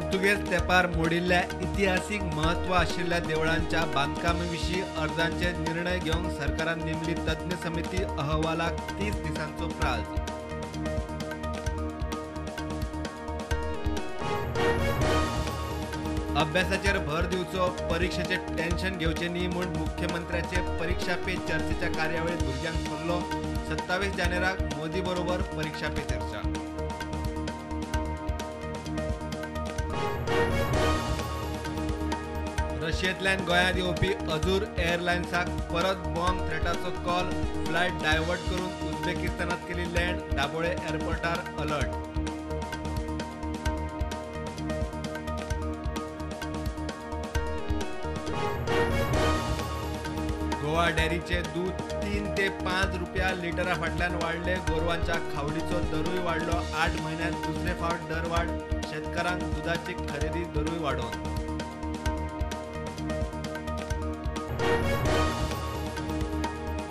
पुर्तुगेज तेपार मोडिल्ल्या इतिहासीक म्हत्व आशिल्ल्या देवळांच्या बांदकामाविशीं अर्जांचे निर्णय घेवंक सरकारान नेमली तज्ञ समिती, अहवालाक 30 दिसांचो प्राज. अभ्यासाचेर भर दिवचो, परिक्षेचे टेन्शन घेवचें न्ही म्हूण मुख्यमंत्र्याचे परीक्षा पे चर्चेच्या कार्यावळीत भुरग्यांक सल्लो. 27 जानेराक मोदी बरोबर परीक्षा पे चर्चा. रशियेंतल्यान गोंयांत येवपी अजूर एअरलायन्साक परत बॉम्ब थ्रेटाचो कॉल, फ्लायट डायव्हर्ट करून उझबेकिस्तानात केली लँड, दाबोळे एअरपोर्टार अलर्ट. गोवा डेअरीचे दूध 3 ते 5 रुपया लिटरा फाटल्यान वाडले. गोरवांच्या खावडीचो दरूय वाडलो. 8 म्हयन्यांत दुसरे फावट दरवाड. शेतकारांक दुदाची खरेदी दरूय वाडोवन.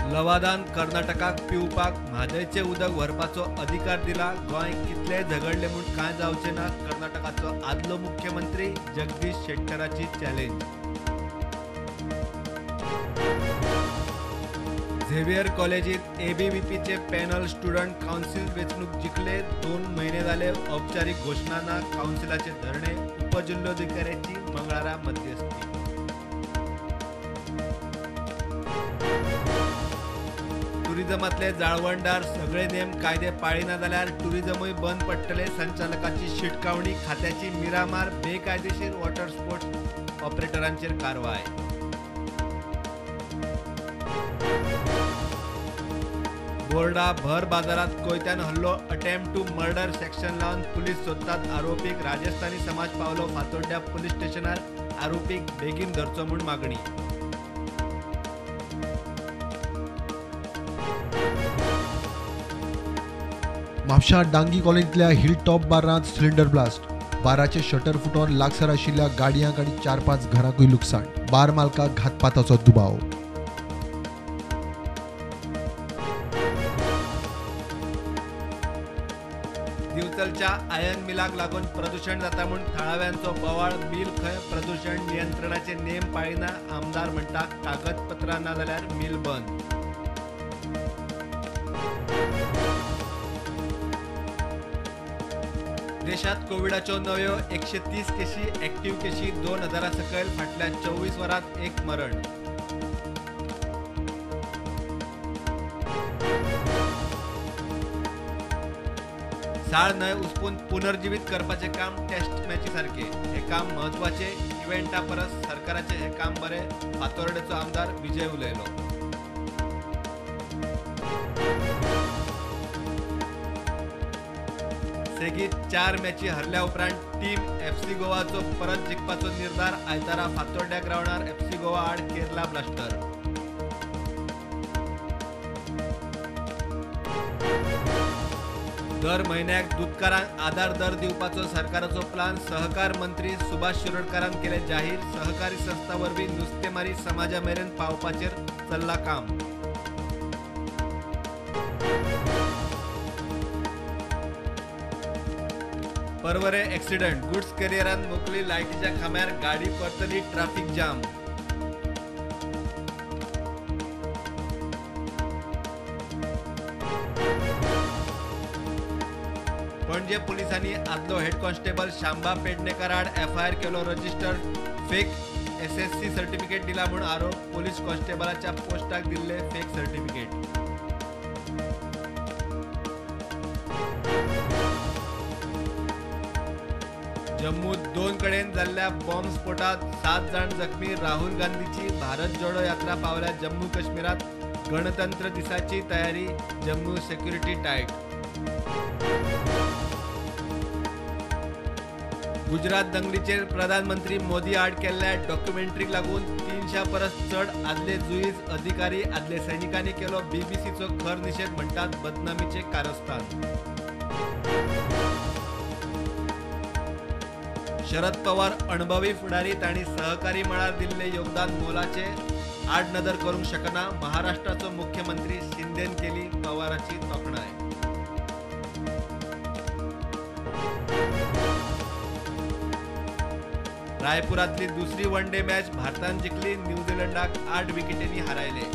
लवादान कर्नाटकाक पिवपाक म्हादयचें उदक व्हरपाचो अधिकार दिला. गोंय कितलेंय झगडलें म्हूण कांय जावचें ना, कर्नाटकाचो आदलो मुख्यमंत्री जगदीश शेट्टराची चॅलेंज. झेवियर कॉलेजीत एबीव्हीपीचे पॅनल स्टुडंट काउन्सिल वेंचणूक जिखले. 2 म्हयने जाले औपचारीक घोशणा ना. काउन्सिलाचे धरणे, उपजिल्लोधिकाऱ्याची मंगळारा मध्यस्थी. टुरिझमांतले जाळवणदार सगळे नेम कायदे पाळिना जाल्यार टुरिझमूय बंद पडटले, संचालकाची शिटकावणी. खात्याची मिरामार बेकायदेशीर वॉटर स्पोर्ट्स ऑपरेटरांचेर कारवाय. बोर्डा भर बाजारात कोयत्यान हल्लो, अटेम्प्ट टू मर्डर सेक्शन लावन पुलीस सोदतात आरोपीक. राजस्थानी समाज पावलो फातोड्ड्या पुलीस स्टेशनार, आरोपीक बेगीन धरचो म्हूण मागणी. म्हापशा डांगी कॉलनींतल्या हिल टॉप बारांत सिलिंडर ब्लास्ट. बाराचे शटर फुटोवन लागसार आशिल्ल्या गाडयांक आनी 4-5 घरांकूय लुकसाण. बार मालकाक घातपाताचो दुबाव. दिवचलच्या आयन मिलाक लागून प्रदूषण जाता म्हूण थळाव्यांचो बोवाळ. मिल खंय प्रदूषण नियंत्रणाचे नेम पाळिना, आमदार म्हणटा कागदपत्रां ना जाल्यार मिल बंद. देशात कोविडाच्यो नव्यो 130 केशी, ऍक्टिव्ह केशी 2000 सकयल. फाटल्या 24 वरांत 1 मरण. साळ न्हंय उसपून पुनर्जिवीत करपाचें काम टेस्ट मॅची सारकें. हें काम म्हत्वाचें, इव्हेंटा परस सरकाराचें हें काम बरें, फातोर्डेचो आमदार विजय उलयलो. सेगीत 4 मॅची हरल्या उपरांत टीम एफसी गोवाचो परत जिखपाचो निर्धार. आयतारा फातोड्ड्या ग्रावंडार एफसी गोवा आड केरला ब्लास्टर. दर म्हयन्याक दुदकारांक आधार दर दिवपाचो सरकाराचो प्लान, सहकार मंत्री सुभाष शिरोडकारान केले जाहीर. सहकारी संस्था वरवीं नुस्तेमारी समाजा मेरेन पावपाचेर चल्लां काम. पर्वरे एक्सिडंट, गुड्स कॅरियरान मोखली लायटीच्या खांब्यार, गाडी परतली, ट्राफिक जाम. पणजे पोलिसांनी आदलो हेड कॉन्स्टेबल शांबा पेडणेकर आड एफआयआर केलो रजिस्टर. फेक एसएससी सर्टिफिकेट दिला म्हूण आरोप, पोलीस कॉन्स्टेबलाच्या पोस्टाक दिल्ले फेक सर्टिफिकेट. जम्मूत 2 कडेन जाल्ल्या बॉम्ब स्फोटात 7 जाण जखमी. राहुल गांधीची भारत जोडो यात्रा पावल्या जम्मू काश्मीरात. गणतंत्र दिसाची तयारी, जम्मू सेक्युरिटी टायट. गुजरात दंगलीचेर प्रधानमंत्री मोदी आड केल्ल्या डॉक्युमेंटरीक लागून 300 परस चड आदले जुईज अधिकारी, आदले सैनिकांनी केलो बीबीसीचो खर निशेध, म्हणटात बदनामीचे कारस्थान. शरद पवार अणभवी फुडारी, तांणी सहकारी मळार दिल्ले योगदान मोलाचे, आडनदर करूंक शकना. महाराष्ट्राचो मुख्यमंत्री शिंदेन केली पवाराची तोखणाय. रायपुरांतली दुसरी वन डे मॅच भारतान जिखली. न्यूझीलंडाक 8 विकेटींनी हारायले.